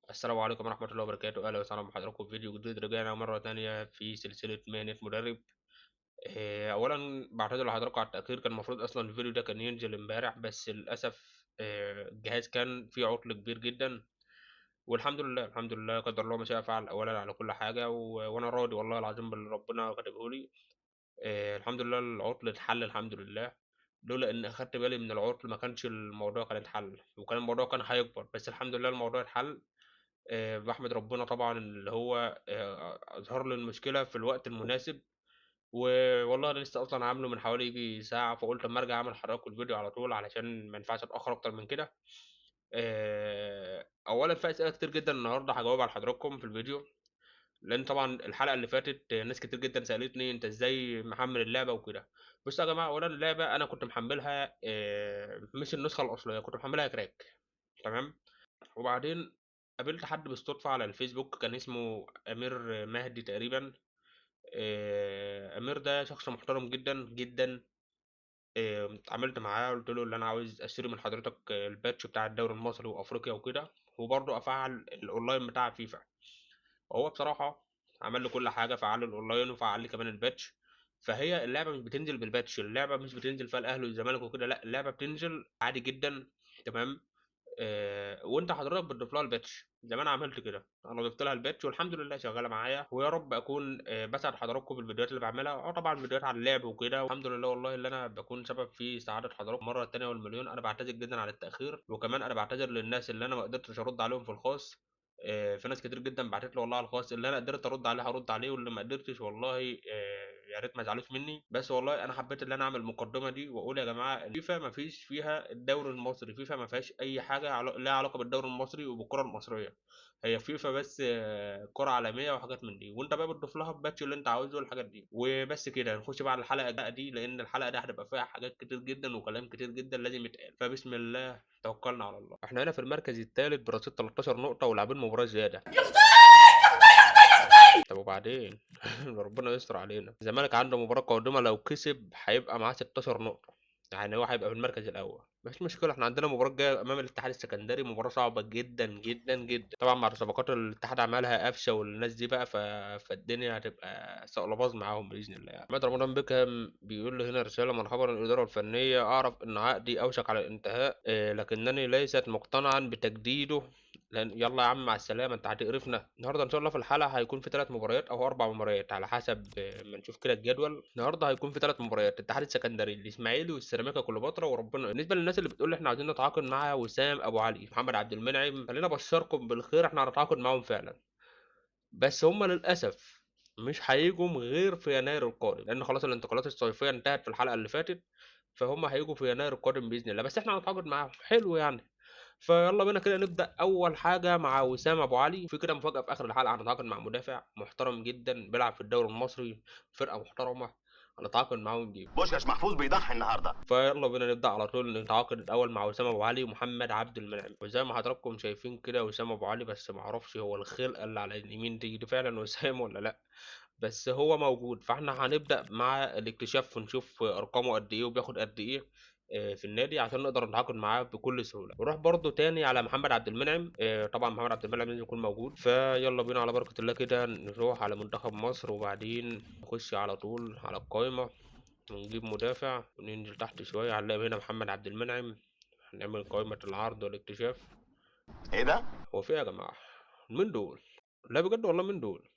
السلام عليكم ورحمة الله وبركاته. أهلا وسهلا بحضراتكم في فيديو جديد. رجعنا مرة تانية في سلسلة مهنة مدرب. أولا بعتذر لحضراتكم على التأخير، كان المفروض أصلا الفيديو ده كان ينزل امبارح، بس للأسف الجهاز كان فيه عطل كبير جدا، والحمد لله الحمد لله قدر الله ما شاء فعل. أولا على كل حاجة، وأنا راضي والله العظيم باللي ربنا كاتبه لي. الحمد لله العطل اتحل الحمد لله، لولا ان اخدت بالي من العطل ما كانش الموضوع كان اتحل، وكان الموضوع كان هيكبر، بس الحمد لله الموضوع اتحل. بحمد ربنا طبعا اللي هو اظهر لي المشكلة في الوقت المناسب. والله انا لسه اصلا عامله من حوالي يجي ساعة، فقلت اما ارجع اعمل حضراتكم الفيديو على طول علشان ما ينفعش اتاخر اكتر من كده. اولا في اسئلة كتير جدا النهارده هجاوبها على حضراتكم في الفيديو، لان طبعا الحلقة اللي فاتت ناس كتير جدا سالتني انت ازاي محمل اللعبة وكده. بصوا يا جماعة، اولا اللعبة انا كنت محملها مش النسخة الاصلية، كنت محملها crack، تمام. وبعدين قابلت حد بالصدفة على الفيسبوك كان اسمه امير مهدي تقريبا. امير ده شخص محترم جدا جدا. اتعاملت معاه قلت له اللي انا عاوز اشتري من حضرتك ال patch بتاع الدوري المصري وافريقيا وكده، وبرضه افعل الاونلاين بتاع فيفا. وهو بصراحة عمل لي كل حاجة، فعل لي الاونلاين وفعل لي كمان ال patch. فهي اللعبة مش بتنزل بال patch، اللعبة مش بتنزل فيها الاهلي والزمالك وكده، لا اللعبة بتنزل عادي جدا، تمام. وانت حضرتك بتضيف لها ال patch زي ما انا عملت كده، انا ضفت لها ال patch والحمد لله شغالة معايا. ويا رب اكون بسعد حضراتكم بالفيديوهات اللي بعملها، طبعا فيديوهات على اللعب وكده. والحمد لله والله اللي انا بكون سبب في سعادة حضراتكم مرة الثانية والمليون. انا بعتذر جدا على التاخير، وكمان انا بعتذر للناس اللي انا ما قدرتش ارد عليهم في الخاص. في ناس كتير جدا بعتت لي والله على الخاص، اللي انا قدرت ارد عليه هرد عليه، واللي ما قدرتش والله يا ريت ما يزعلوش مني. بس والله انا حبيت ان انا اعمل المقدمة دي واقول يا جماعة إن فيفا ما فيش فيها الدوري المصري، فيفا ما فيهاش اي حاجة لها علاقة بالدوري المصري وبالكره المصرية، هي فيفا بس، كره عالمية وحاجات من دي، وانت بقى بتضيف لها ال patch اللي انت عاوزه والحاجات دي وبس كده. نخش بقى على الحلقة دي، لان الحلقة دي هتبقى فيها حاجات كتير جدا وكلام كتير جدا لازم يتقال. فبسم الله توكلنا على الله. احنا هنا في المركز الثالث برصيد 13 نقطة ولاعبين مباراة زيادة. طب وبعدين؟ ربنا يستر علينا. الزمالك عنده مباراة قادمة، لو كسب هيبقى معاه 16 نقطة، يعني هو هيبقى في المركز الأول. مفيش مشكلة، احنا عندنا مباراة جاية أمام الاتحاد السكندري، مباراة صعبة جدا جدا جدا طبعا مع الصفقات اللي الاتحاد عملها قفشة والناس دي بقى، فالدنيا هتبقى صقلباز معاهم بإذن الله. عماد رمضان بيكهام بيقول له هنا رسالة: مرحبا للإدارة الفنية، أعرف إن عقدي أوشك على الانتهاء، لكنني ليست مقتنعا بتجديده، لأن يلا يا عم مع السلامة أنت هتقرفنا. النهاردة إن شاء الله في الحلقة هيكون في 3 مباريات أو 4 مباريات على حسب ما نشوف كده الجدول. النهاردة هيكون في 3 مباريات: الاتحاد السكندري، الإسماعيلي، والسيراميكا كليوباترا. وربنا بالنسبة للناس اللي بتقول إحنا عايزين نتعاقد مع وسام أبو علي، محمد عبد المنعم، خلينا أبشركم بالخير، إحنا هنتعاقد معاهم فعلا، بس هم للأسف مش هيجوا غير في يناير القادم، لأن خلاص الانتقالات الصيفية انتهت في الحلقة اللي فاتت، فهم هيجوا في يناير القادم بإذن الله، بس إحنا هنتعاقد معاهم. حلو يعني. فيلا بينا كده نبدأ أول حاجة مع وسام أبو علي. في كده مفاجأة في آخر الحلقة، هنتعاقد مع مدافع محترم جدا بيلعب في الدوري المصري، فرقة محترمة، هنتعاقد معاه ونجيب. بوشكاش محفوظ بيضحي النهارده. فيلا بينا نبدأ على طول، نتعاقد الأول مع وسام أبو علي ومحمد عبد المنعم. وزي ما حضراتكم شايفين كده وسام أبو علي، بس ما اعرفش هو الخلقة اللي على اليمين دي فعلا وسام ولا لأ، بس هو موجود. فاحنا هنبدأ مع الاكتشاف ونشوف أرقامه قد إيه وبياخد قد إيه في النادي عشان نقدر نتعاقد معاه بكل سهولة. ونروح برضو تاني على محمد عبد المنعم، طبعا محمد عبد المنعم لازم يكون موجود. فيلا بينا على بركة الله كده نروح على منتخب مصر، وبعدين نخش على طول على القائمة ونجيب مدافع وننزل تحت شوية، هنلاقي هنا محمد عبد المنعم، هنعمل قائمة العرض والاكتشاف. ايه ده؟ هو في ايه يا جماعة؟ مين دول؟ لا بجد والله مين دول؟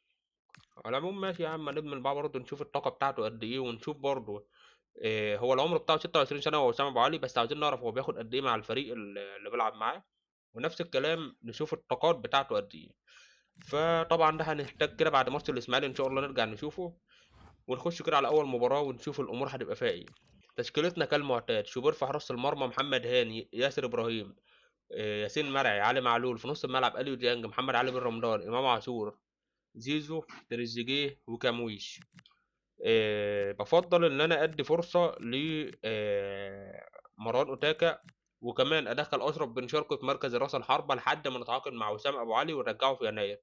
على العموم ماشي يا عم، نبني البعض برضه، نشوف الطاقة بتاعته قد ايه، ونشوف برضه هو العمر بتاعه 26 سنة وهو وسام أبو علي، بس عاوزين نعرف هو بياخد قد إيه مع الفريق اللي بيلعب معاه، ونفس الكلام نشوف الطاقات بتاعته قد إيه. فطبعا ده هنحتاج كده بعد ماتش الإسماعيلي إن شاء الله نرجع نشوفه، ونخش كده على أول مباراة ونشوف الأمور هتبقى فيها إيه. تشكيلتنا كالمعتاد: شوبير في حراسة المرمى، محمد هاني، ياسر إبراهيم، ياسين مرعي، علي معلول في نص الملعب، أليو ديانج، محمد علي بن رمضان، إمام عاشور، زيزو، تريزيجيه، وكامويش. بفضل ان انا ادي فرصة ل، مروان اوتاكا، وكمان ادخل اشرف بن شرقي في مركز راس الحربة لحد ما نتعاقد مع وسام ابو علي ونرجعه في يناير.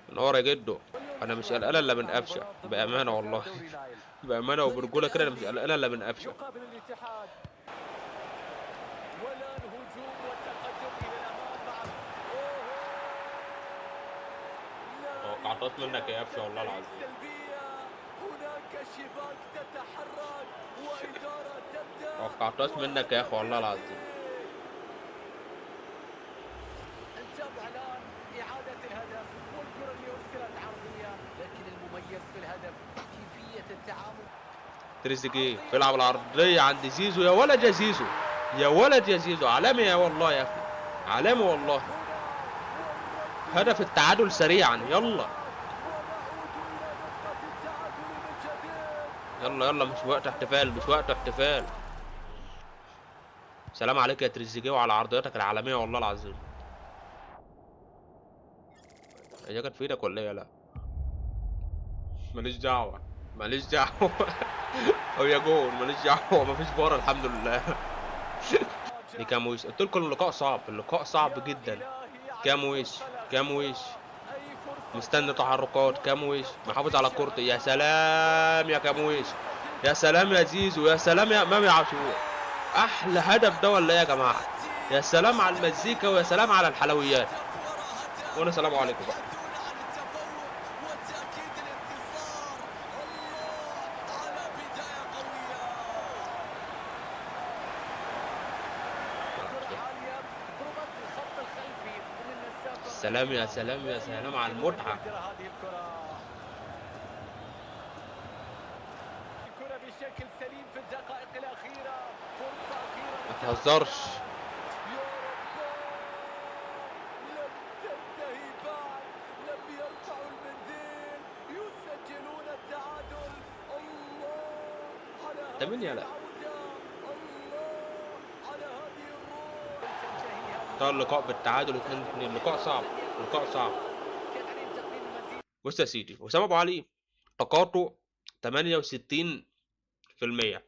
نور يا جدو، انا مش قلقان الا من قفشه بامانه والله، بامانه وبرجوله كده انا مش قلقان الا من قفشه. الهجوم والتقدم الى الامام مع توقعتهاش منك يا قفشه والله العظيم. السلبية. هناك شباك تتحرك وإدارة تبدأ. توقعتهاش منك يا اخي والله العظيم. نتابع الآن إعادة الهدف والكرة اللي أرسلت عرضية، لكن المميز في الهدف كيفية التعامل. تريزيجيه بيلعب العرضية عند زيزو، يا ولد يا زيزو، يا ولد يا زيزو، عالمي يا والله يا أخي، عالمي والله. هدف التعادل سريعا، يلا يلا يلا، مش وقت احتفال، مش وقت احتفال. سلام عليك يا تريزيجيه وعلى عرضياتك العالمية والله العظيم. هي كانت في ايدك ولا ايه؟ لا ماليش دعوة، ماليش دعوة. او يا جول، ماليش دعوة، مفيش فار الحمد لله. دي كامويش، قلت لكم اللقاء صعب، اللقاء صعب جدا. كامويش، كامويش مستني تحركات، كامويش محافظ على كورته. يا سلام يا كامويش، يا سلام يا زيزو، يا سلام يا امام عاشور. احلى هدف ده ولا ايه يا جماعة؟ يا سلام على المزيكا ويا سلام على الحلويات. وانا سلام عليكم بقى. سلام يا سلام يا سلام على المتعة. الكرة بشكل سليم في الدقائق الأخيرة، فرصة أخيرة. ما تهزرش. يا رب لم تنتهي بعد، لم يرفعوا المنديل، يسجلون التعادل. الله على انت مين يا لا؟ العودة، الله على هذه الروح. تنتهي هذه انتهى اللقاء بالتعادل 2-2. اللقاء صعب، اللقاء صعب. كان عليهم تقديم المزيد. بص يا سيدي، وسام ابو علي تقاطع 68%،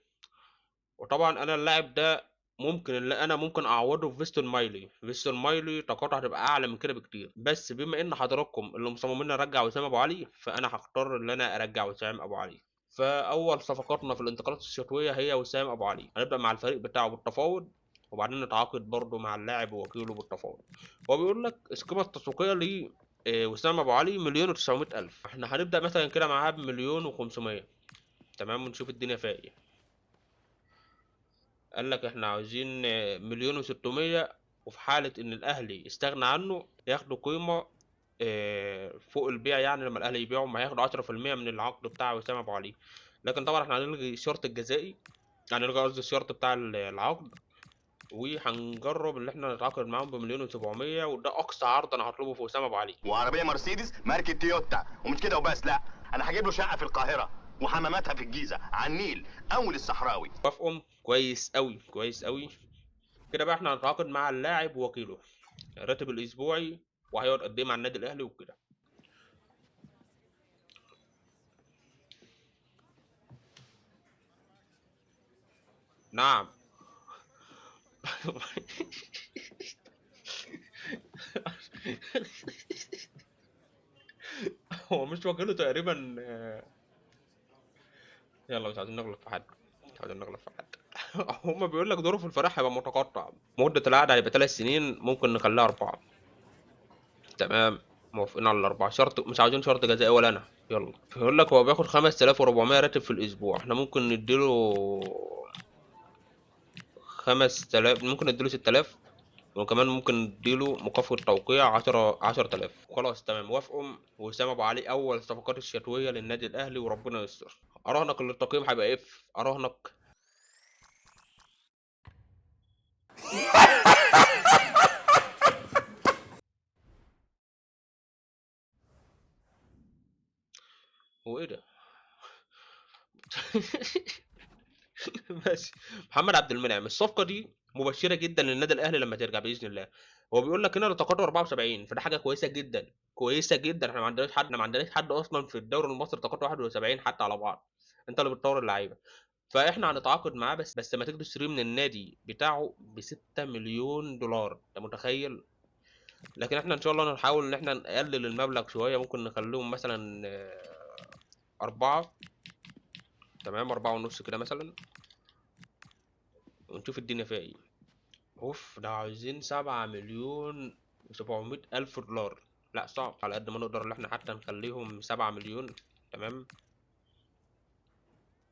وطبعا انا اللاعب ده ممكن اللي انا ممكن اعوضه في فيستون مايلي. فيستون مايلي تقاطع هتبقى اعلى من كده بكتير، بس بما ان حضراتكم اللي مصممين ارجع وسام ابو علي، فانا هختار ان انا ارجع وسام ابو علي. فاول صفقاتنا في الانتقالات الشتوية هي وسام ابو علي. هنبدا مع الفريق بتاعه بالتفاوض، وبعدين نتعاقد برضه مع اللاعب ووكيله بالتفاوض. هو بيقول لك القيمة التسويقية ل وسام ابو علي 1,900,000. احنا هنبدا مثلا كده معاه ب1,500,000، تمام، ونشوف الدنيا فيها ايه. قال لك احنا عاوزين 1,600,000، وفي حالة ان الاهلي استغنى عنه ياخدوا قيمة، فوق البيع، يعني لما الاهلي يبيعوا ما هياخدوا عشرة في المية من العقد بتاع وسام ابو علي. لكن طبعا احنا هنلغي الشرط الجزائي، هنلغي قصدي الشرط بتاع العقد، وهنجرب ان احنا نتعاقد معاهم ب1,700,000، وده اقصى عرض انا هطلبه في وسام ابو علي. وعربية مرسيدس ماركة تويوتا، ومش كده وبس، لا انا هجيب له شقة في القاهرة وحماماتها في الجيزة على النيل اول الصحراوي. وافقهم كويس قوي، كويس قوي. كده بقى احنا هنتعاقد مع اللاعب ووكيله، الراتب الاسبوعي وهيقعد قد ايه مع النادي الاهلي وكده. نعم. هو مش وكيله تقريبا. يلا مش عايزين نغلط في حد، مش عايزين نغلط في حد. هما بيقول لك دوره في الفريق هيبقى متقطع، مدة العقد هيبقى 3 سنين، ممكن نخليها 4. تمام، موافقين على ال4. شرط مش عاوزين شرط جزائي ولا أنا. يلا بيقول لك هو بياخد 5400 راتب في الأسبوع، احنا ممكن نديله 5000، ممكن نديله 6000، وكمان ممكن نديله مكافأة توقيع 10000. خلاص تمام، وافقوا. وسام أبو علي أول صفقات الشتوية للنادي الأهلي، وربنا يستر. أراهنك إن التقييم هيبقى إف، أراهنك. هو إيه ده؟ ماشي. محمد عبد المنعم، الصفقة دي مبشرة جدا للنادي الأهلي لما ترجع بإذن الله. هو بيقول لك هنا تقاطع 74، فده حاجة كويسة جدا، كويسة جدا. احنا ما عندناش حد، احنا ما عندناش حد أصلا في الدوري المصري تقاطع 71 حتى على بعض، أنت اللي بتطور اللعيبة. فإحنا هنتعاقد معاه بس لما تيجي تشتريه من النادي بتاعه ب6 مليون دولار، أنت متخيل؟ لكن احنا إن شاء الله نحاول إن احنا نقلل المبلغ شوية، ممكن نخليهم مثلا، 4، تمام، أربعة ونص كده مثلا، ونشوف الدنيا فيها إيه. اوف، ده عايزين 7,700,000 دولار. لا صعب، على قد ما نقدر ان احنا حتى نخليهم 7 مليون. تمام،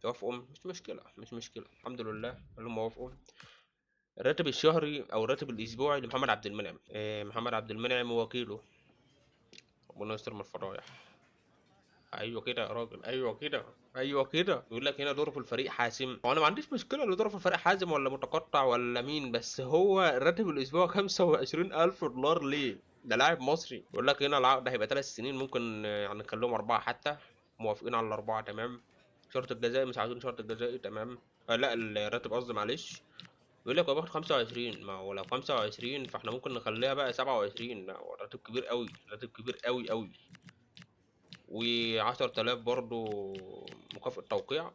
توافقوا؟ مش مشكلة، مش مشكلة، الحمد لله اللي هم وافقوا. الراتب الشهري او الراتب الاسبوعي لمحمد عبد المنعم، محمد عبد المنعم ووكيله، ربنا يستر من الفضايح. ايوه كده يا راجل، ايوه كده، ايوه كده. يقول لك هنا دوره في الفريق حاسم. هو انا ما عنديش مشكلة اللي دوره في الفريق حازم ولا متقطع ولا مين، بس هو الراتب الاسبوعي 25,000 دولار ليه؟ ده لاعب مصري. يقول لك هنا العقد هيبقى 3 سنين، ممكن نخليهم 4 حتى، موافقين على ال4. تمام. شرط الجزائي مش عايزين شرط الجزائي. تمام. لا الراتب قصدي، معلش. بيقول لك هو بياخد 25، ما هو لو 25 فاحنا ممكن نخليها بقى 27. لا هو راتب كبير قوي، راتب كبير قوي قوي. و10,000 برضو مكافأة توقيع.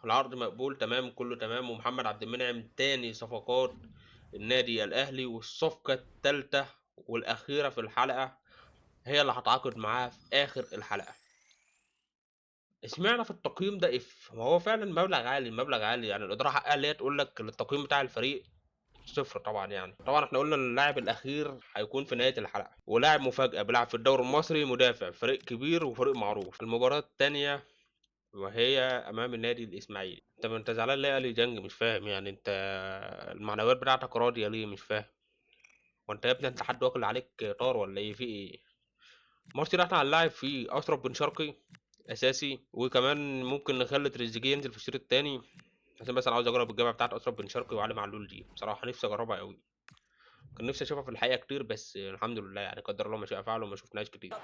العرض مقبول، تمام، كله تمام. ومحمد عبد المنعم تاني صفقات النادي الأهلي، والصفقة التالتة والأخيرة في الحلقة هي اللي هتعاقد معاها في آخر الحلقة. اشمعنى في التقييم ده اف؟ ما هو فعلا مبلغ عالي، مبلغ عالي يعني. الإدارة حقها اللي هي تقول لك التقييم بتاع الفريق صفر طبعا يعني. طبعا احنا قلنا اللاعب الاخير هيكون في نهاية الحلقة، ولاعب مفاجاة بيلعب في الدوري المصري، مدافع، فريق كبير وفريق معروف. المباراة الثانية وهي امام النادي الاسماعيلي. انت ما انت زعلان ليه يا اليو ديانج؟ مش فاهم يعني، انت المعنويات بتاعتك راضية ليه؟ مش فاهم. وانت يا ابني انت حد واكل عليك طار ولا ايه؟ في ايه؟ ماتش اللي احنا هنلاعب فيه اشرف بن شرقي اساسي، وكمان ممكن نخلي تريزيجيه ينزل في الشوط الثاني، عشان بس انا عاوز اجرب الجبهة بتاعت اشرف بن شرقي وعلي معلول دي، بصراحة نفسي اجربها قوي، كان نفسي اشوفها في الحقيقة كتير، بس الحمد لله يعني قدر الله ما شاء فعل وما شفناهاش كتير.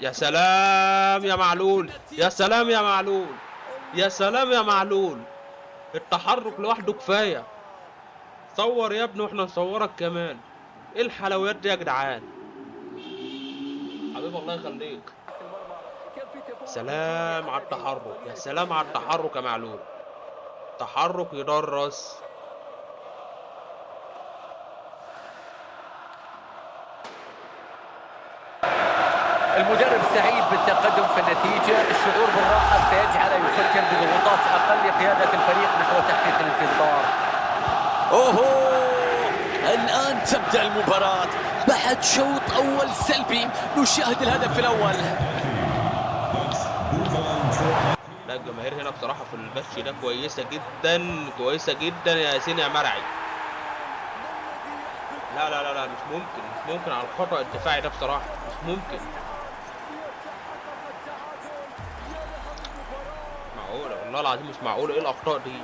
يا سلام يا معلول، يا سلام يا معلول، يا سلام يا معلول، التحرك لوحده كفاية. صور يا ابني واحنا نصورك كمان. ايه الحلويات دي يا جدعان؟ حبيبي الله يخليك. سلام على التحرك، يا سلام على التحرك يا معلول، تحرك يدرس. المدرب سعيد بالتقدم في النتيجة، الشعور بالراحة سيجعله يفكر بضغوطات أقل لقيادة الفريق نحو تحقيق الانتصار. أوهو، الآن تبدأ المباراة بعد شوط أول سلبي، نشاهد الهدف الأول. لا الجماهير هنا بصراحة في البث ده كويسة جدا، كويسة جدا يا ياسين يا مرعي. لا لا لا لا، مش ممكن، مش ممكن على الخطأ الدفاعي ده بصراحة، مش ممكن. معقولة والله العظيم مش معقولة، ايه الأخطاء دي؟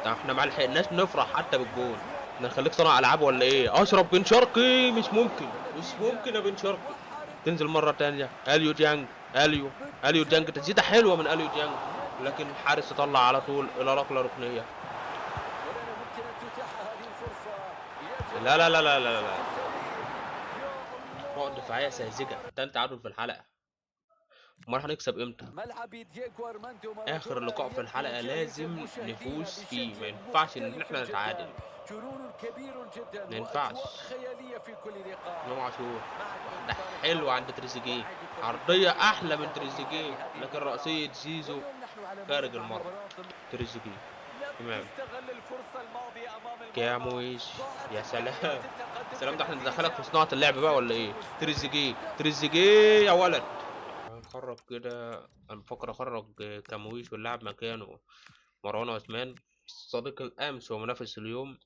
ده احنا ما لحقناش نفرح حتى بالجون. احنا نخليك صانع ألعاب ولا ايه؟ أشرف بن شرقي، مش ممكن، مش ممكن يا بن شرقي. تنزل مرة تانية أليو ديانج، أليو، أليو ديانج، تسديدة حلوة من أليو ديانج، لكن الحارس طلع على طول إلى ركلة ركنية. لا لا لا لا لا لا، أخطاء دفاعية ساذجة. ده تعادل في الحلقة، امال هنكسب امتى؟ اخر لقاء في الحلقة لازم نفوز فيه، ما ينفعش ان احنا نتعادل، ما ينفعش. امام عاشور واحدة حلوة عند تريزيجيه، عرضية احلى من تريزيجيه، لكن رأسية زيزو خارج المرمى. تريزيجيه تمام. كامويش، يا سلام يا سلام، ده احنا ندخلك في صناعة اللعب بقى ولا ايه؟ تريزيجيه، تريزيجيه يا ولد. هنخرج كده، انا بفكر اخرج كامويش واللاعب مكانه مروان عثمان صديق الامس ومنافس اليوم،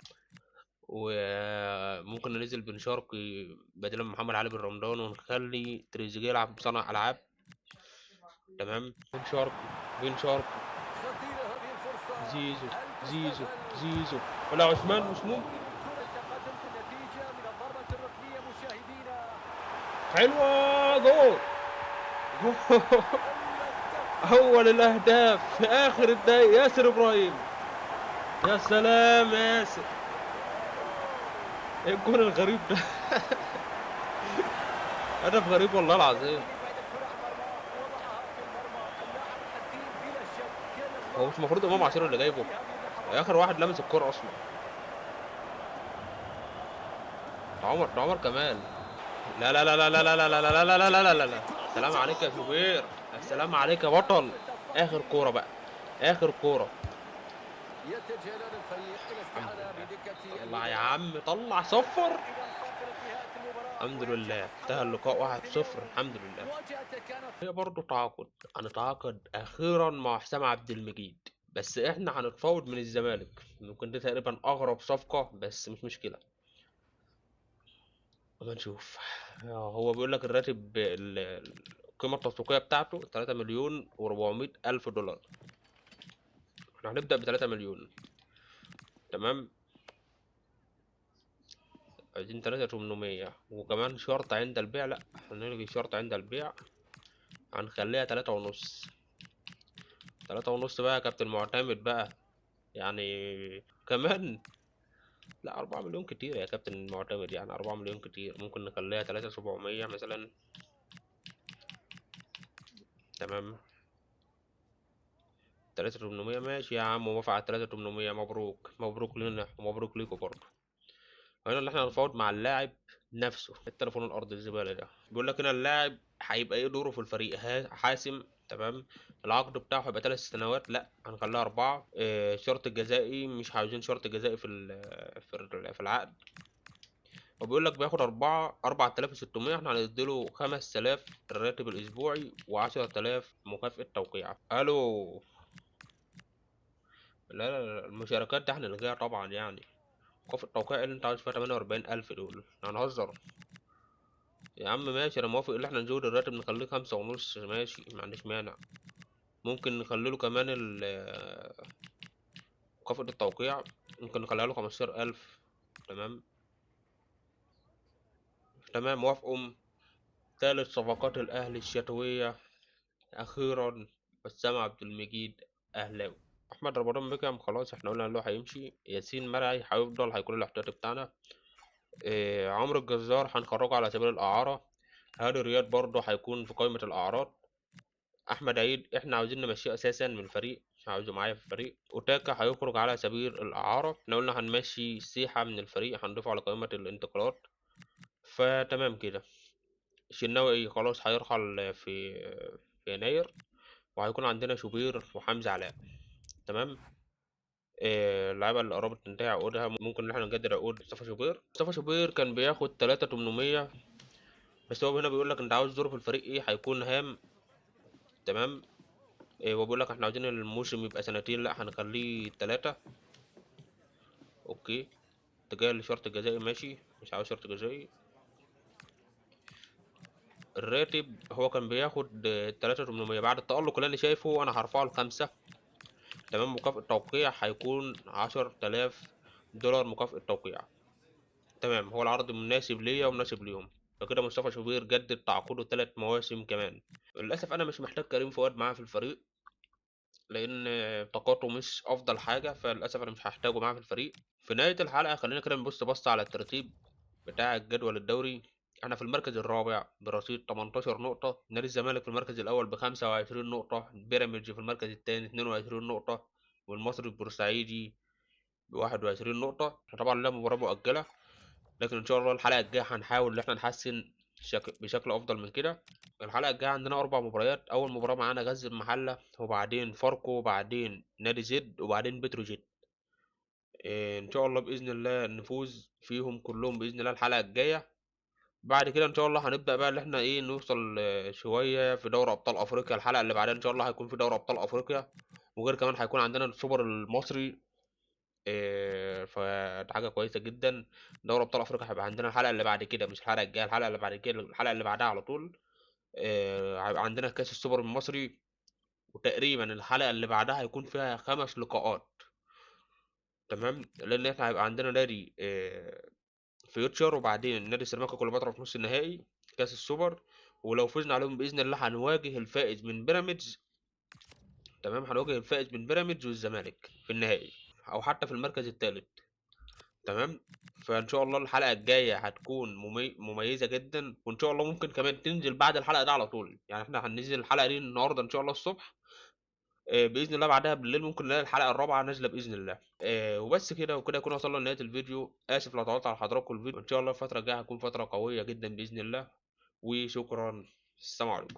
وممكن ننزل بن شرقي بدل محمد علي بن رمضان، ونخلي تريزيجيه يلعب بصانع العاب. تمام. بن شرقي، بن شرقي، زيزو، زيزو، زيزو، ولا عثمان، مش ممكن. حلوة، جول، جول. أول الأهداف في آخر الدقايق، ياسر إبراهيم. يا سلام يا ياسر، إيه الجول الغريب ده؟ هدف غريب والله العظيم. هو مش المفروض إمام عاشور اللي جايبه؟ آخر واحد لمس الكرة أصلا. ده عمر، ده عمر كمال. لا لا لا لا لا لا لا لا لا لا لا لا لا لا. السلام عليك يا شوبير، السلام عليك يا بطل. آخر كورة بقى، آخر كورة. يتجه الآن الفريق إلى الحمد استعانة لله. بدكة طلع يا البدلاء. عم، طلع صفر. إذا صافرة نهاية المباراة الحمد وينجح لله أصحاب انتهى الأرض اللقاء في 1-0. اليوم. الحمد لله. مواجهة كانت هي برضه تعاقد، هنتعاقد اخيرا مع حسام عبد المجيد، بس احنا هنتفاوض من الزمالك. ممكن دي تقريبا اغرب صفقة، بس مش مشكلة، اما نشوف. هو بيقول لك الراتب القيمة التسويقية بتاعته 3,400,000 دولار. احنا هنبدأ ب3 مليون. تمام، عايزين 3,800، وكمان شرط عند البيع. لا، هنلغي شرط عند البيع، هنخليها 3.5. 3.5 بقى يا كابتن معتمد بقى، يعني كمان. لا، 4 مليون كتير يا كابتن معتمد، يعني 4 مليون كتير. ممكن نخليها 3,700 مثلا. تمام، 3,800 ماشي يا عم، موافق على 3,800. مبروك، مبروك لنا ومبروك ليكوا برضه. هنا اللي احنا هنفاوض مع اللاعب نفسه. التليفون الارضي الزبالة ده بيقول لك هنا اللاعب هيبقى ايه دوره في الفريق، حاسم. تمام، العقد بتاعه هيبقى 3 سنوات، لا هنخليها 4. شرط الجزائي مش عاوزين شرط جزائي في العقد. وبيقول لك بياخد 4600، احنا هنديله 5000 الراتب الاسبوعي و10000 مكافأة توقيع. الو، لا لا لا، المشاركات ده هنلغيها طبعا. مكافأة التوقيع اللي انت عاوز فيها 48000 دول، هنهزر يا عم؟ ماشي، انا موافق ان احنا نزود الراتب نخليه 5.5، ماشي، ما عنديش مانع. ممكن نخلي له كمان مكافأة التوقيع، ممكن نخليها له 15000. تمام تمام، موافقهم. ثالث صفقات الاهلي الشتوية اخيرا، حسام عبد المجيد اهلاوي. احمد رمضان بيكهام خلاص احنا قلنا ان هو هيمشي. ياسين مرعي هيفضل، هيكون الاحتياطي بتاعنا. عمرو الجزار هنخرجه على سبيل الاعارة. هادي رياض برضه هيكون في قائمة الاعارات. احمد عيد احنا عاوزين نمشيه اساسا من الفريق، مش عاوزه معايا في الفريق. اوتاكا هيخرج على سبيل الاعارة. احنا قلنا هنمشي سيحة من الفريق، هنضيفه على قائمة الانتقالات. فتمام كده. الشناوي خلاص هيرحل في يناير، وهيكون عندنا شوبير وحمزة علاء. تمام، اللعيبة اللي قربت تنتهي عقودها، ممكن ان احنا نجدد عقود مصطفى شوبير. مصطفى شوبير كان بياخد 3800، بس هو هنا بيقول لك انت عاوز دوره في الفريق ايه، هيكون هام. تمام، وبيقول لك احنا عاوزين الموسم يبقى سنتين، لا هنخليه 3. اوكي، اتجاه لشرط الجزائي ماشي، مش عاوز شرط جزائي. الراتب هو كان بياخد 3800، بعد التألق اللي انا شايفه انا هرفعه ل5. تمام، مكافأة توقيع هيكون 10000 دولار مكافأة توقيع. تمام، هو العرض مناسب ليا ومناسب ليهم. فكده مصطفى شوبير جدد تعاقده 3 مواسم كمان. للأسف أنا مش محتاج كريم فؤاد معاه في الفريق، لأن طاقته مش أفضل حاجة، فللأسف أنا مش هحتاجه معاه في الفريق. في نهاية الحلقة خلينا كده نبص بصة على الترتيب بتاع الجدول الدوري. احنا في المركز الرابع برصيد تمنتاشر نقطة، نادي الزمالك في المركز الأول بخمسة وعشرين نقطة، بيراميدز في المركز الثاني اتنين وعشرين نقطة، والمصري البورسعيدي بواحد وعشرين نقطة. احنا طبعا لنا مباراة مؤجلة، لكن إن شاء الله الحلقة الجاية هنحاول إن احنا نحسن بشكل أفضل من كده. الحلقة الجاية عندنا 4 مباريات، أول مباراة معانا غزل المحلة، وبعدين فاركو، وبعدين نادي زد، وبعدين بتروجيت. إن شاء الله بإذن الله نفوز فيهم كلهم بإذن الله الحلقة الجاية. بعد كده إن شاء الله هنبدأ بقى إن إحنا نوصل، شوية في دوري أبطال أفريقيا. الحلقة اللي بعدها إن شاء الله هيكون في دوري أبطال أفريقيا، وغير كمان هيكون عندنا السوبر المصري، فده حاجة كويسة جدا. دوري أبطال أفريقيا هيبقى عندنا الحلقة اللي بعد كده، مش الحلقة الجاية، الحلقة اللي بعد كده، الحلقة اللي بعدها على طول. هيبقى عندنا كأس السوبر المصري، وتقريبا الحلقة اللي بعدها هيكون فيها 5 لقاءات. تمام، لأن إحنا هيبقى عندنا نادي، فيوتشر، وبعدين نادي سيراميكا كليوباترا في نص النهائي كأس السوبر، ولو فزنا عليهم بإذن الله هنواجه الفائز من بيراميدز. تمام، هنواجه الفائز من بيراميدز والزمالك في النهائي، أو حتى في المركز الثالث. تمام، فإن شاء الله الحلقة الجاية هتكون مميزة جدا، وإن شاء الله ممكن كمان تنزل بعد الحلقة دي على طول. إحنا هننزل الحلقة دي النهاردة إن شاء الله الصبح، بإذن الله بعدها بالليل ممكن نلاقي الحلقة الرابعة نازلة بإذن الله. وبس كده، وكده يكون وصلنا لنهاية الفيديو. آسف لو طولت على حضراتكم الفيديو، وإن شاء الله الفترة الجاية هتكون فترة قوية جدا بإذن الله. وشكرا، السلام عليكم.